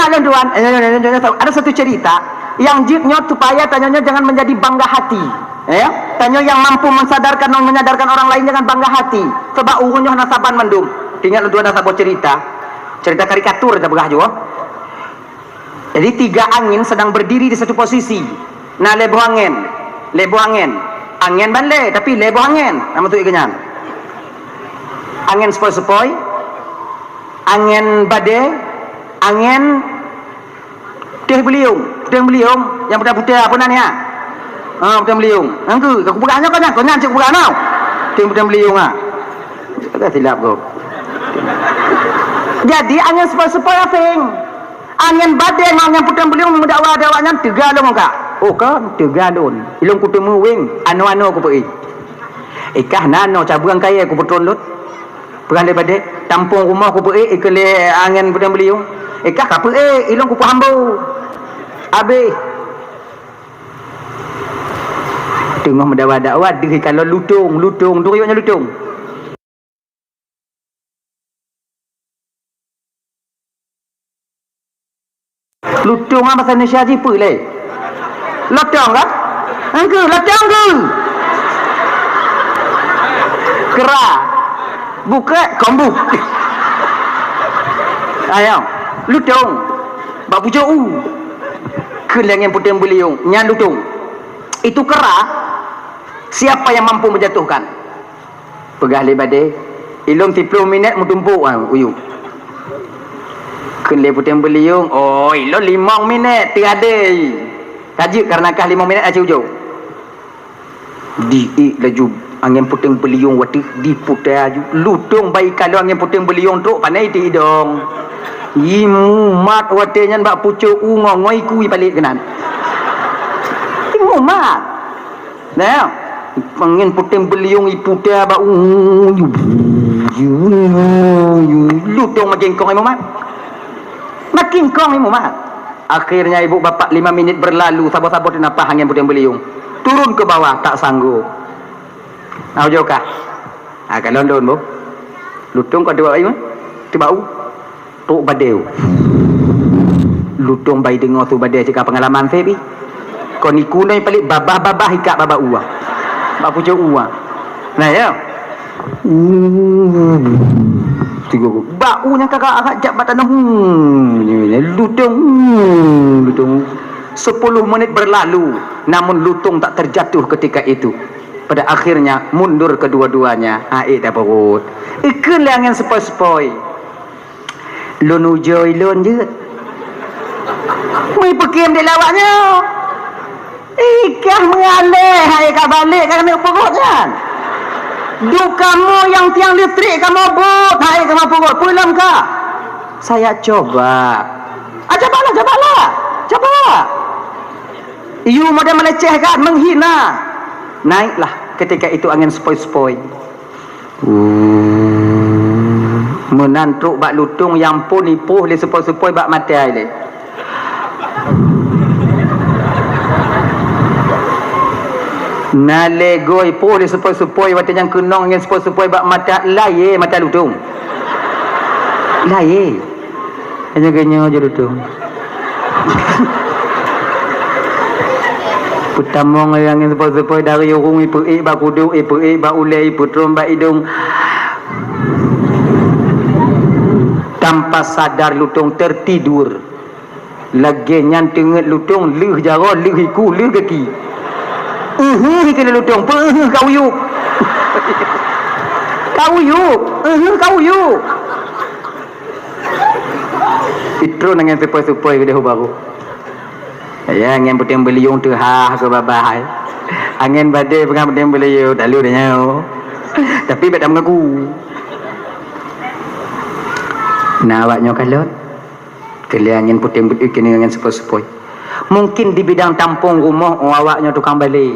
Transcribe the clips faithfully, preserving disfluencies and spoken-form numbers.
Ada dua, ada satu cerita yang jeuet nyoe supaya tanyoe nyoe jangan menjadi bangga hati. Ya, tanyoe yang mampu mensadarkan dan menyadarkan orang lain jangan bangga hati. Sebab ureuëng nyoe hana saban mandum. Ingat lôn tuan saboh cerita. Cerita karikatur dah berah jua. Jadi tiga angin sedang berdiri di satu posisi. Nah, lhèe boh angin. Lhèe boh angin. Angin ban lhèe, tapi lhèe boh angin. Nama tu ikanyan. Angin sepoi-sepoi. Angin badai. Angin Teuh beuliong, teuh beuliong, nyang putéh-putéh apa nan ya? Ha, teuh beuliong. Nangku, aku peugah nyoe kan, kau nyan cek peugah nau. Teuh, teuh beuliong ah. Ada silap kau. Jadi angin sepoi-sepoi asing. Angin badai ngon angin putéh beuliong meudakwa ada awak nyan teuga lôn ka. Oh kan, teuga lôn. Ilong kuteumé weng, ano-ano ku peuék. Ikah nano cabeueng kayée ku peutron lôn. Peugah lé badai, tampong rumoh ku peuék ikeu lé angén peudeueng beuliong. Eh, kah ka peuék, ilong ku peuhambo. Abéh. Teungoh meudawa-dawa deuh ikalon lutong, lutong, dong yôk nyan lutong. Lutong ah bahasa Indonesia jih peue lé? Lotong kan? Engke lotong ke? Kera. Bukrek kombu. Ayo, lutong. Bak bujok u. Keu lé angén puténg beuliong, nyan lutong. Itu kera. Siapa yang mampu menjatuhkan? Peugah lé badai, ilôn siplôh minét meutumpôk, ah, u yôk. Kheun lé puténg beuliong, oh, ilôn limong minét teuadai. Ka jeuet kareuna kah limong minét aci ujong. Diék laju angén puténg beuliong watèe diputéh aju. Lutong bai kalon angén puténg beuliong trok pané di idong. Ih, mumat watèe nyan bak pucôk u ngongoi kui palék keunan. Ih, mumat. Nah, angén puténg beuliong iputéh bak u, lutong makin kong imumat. Makin kong imumat. Akhirnya ibu bapak lima minit berlalu, saboh-saboh teunapah angén puténg beuliong. Turun ke bawah, tak sanggup. Nah, ujok kah? Ah, kalon lôn, boh. Lutong ka dua ayu, teuh bak u. Trok badai. Lutong bai deungoe su badai cit ka peungalaman seb ih. Kon iku noi palék babah-babah ikak babah u ah. Bak pucôk u ah. Nah, ya. Tiga bak u nyang kakak agak jak bak tanoh. Lutong, lutong. Sepuluh menit berlalu, namun lutong tak terjatuh ketika itu. Pada akhirnya mundur kedua-duanya. Ha, eh, dah perut. Ikheun lé angén sepoi-sepoi. Lôn ujoe lôn jeuet. Meuipeukém di lawak nyoe. Ikah meualèh hai ka balek ka keuneuk peugot nyan. Duek kamoe nyang tiang listrik kamoe bot hai kamoe peugot. Peue lom ka? Saya coba. Ah, cobalah, cobalah. Coba. Yue model melecehkan, menghina. Naiklah ketika itu angin sepoi-sepoi. Meunan trok bak lutong nyang phon ipoh lé sepoi-sepoi bak mata ilèe. Na lé goe ipoh lé sepoi-sepoi watèe nyang keunong angén sepoi-sepoi bak mata layé mata lutong. Layé. Hanya geuh nyoe jeuet lutong. Peutamong lé angén sepoi-sepoi dari ureueng ipeuék bak kudok, ipeuék bak ulèe, ipeutron bak idong. Tanpa sadar lutong tertidur. Lagèe nyan teungeut lutong lheueh jaroe, lheueh iku, lheueh gaki. Uheuh keu lutong, peuheuh ka uyup. Ka uyup, uheuh ka uyup. Itron angén sepoi-sepoi keudeh u baroe. Ya, angén puténg beuliong teuhah keu babah hai. Angén badé peugah puténg beuliong, talu dah nyoe. Tapi bèk tameungaku. Nah, awak nyoe kalon. Keu lé angén puténg beuliong keuneuk angén sepoi-sepoi. Mungkin di bidang tampông rumoh, oh, awak nyoe tukang balé.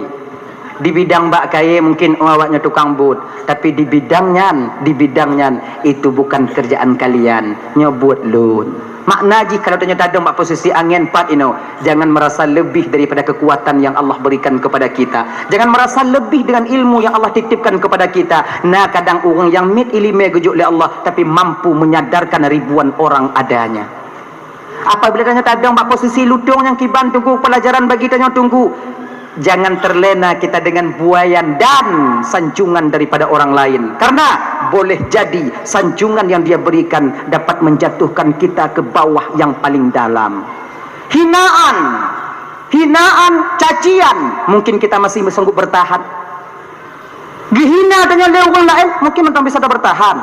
Di bidang bak kayèe mungkin, oh, awak nyoe tukang bot, tapi di bidang nyan, di bidang nyan, itu bukan kerjaan kalian, nyoe buet lôn. Makna jih kalau tanyoe tadong bak posisi angén pat inoe, jangan merasa lebih daripada kekuatan yang Allah berikan kepada kita. Jangan merasa lebih dengan ilmu yang Allah titipkan kepada kita. Na kadang ureueng nyang miet ileumèe geujok lé Allah, tapi mampu menyadarkan ribuan orang adanya. Apabila tanyoe tadong bak posisi lutông nyang kiban, teungku, pelajaran bagi tanyoe, teungku. Jangan terlena kita dengan buaian dan sanjungan daripada orang lain. Karena boleh jadi sanjungan yang dia berikan dapat menjatuhkan kita ke bawah yang paling dalam. Hinaan, hinaan, cacian, mungkin kita masih sanggup bertahan. Dihina tanyoe lé ureuëng laén, mungkin mantong bisa tabertahan.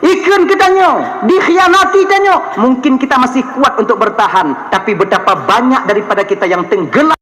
Ikheun keu tanyoe, dikhianati tanyoe, mungkin kita masih kuat untuk bertahan. Tapi betapa banyak daripada kita yang tenggelam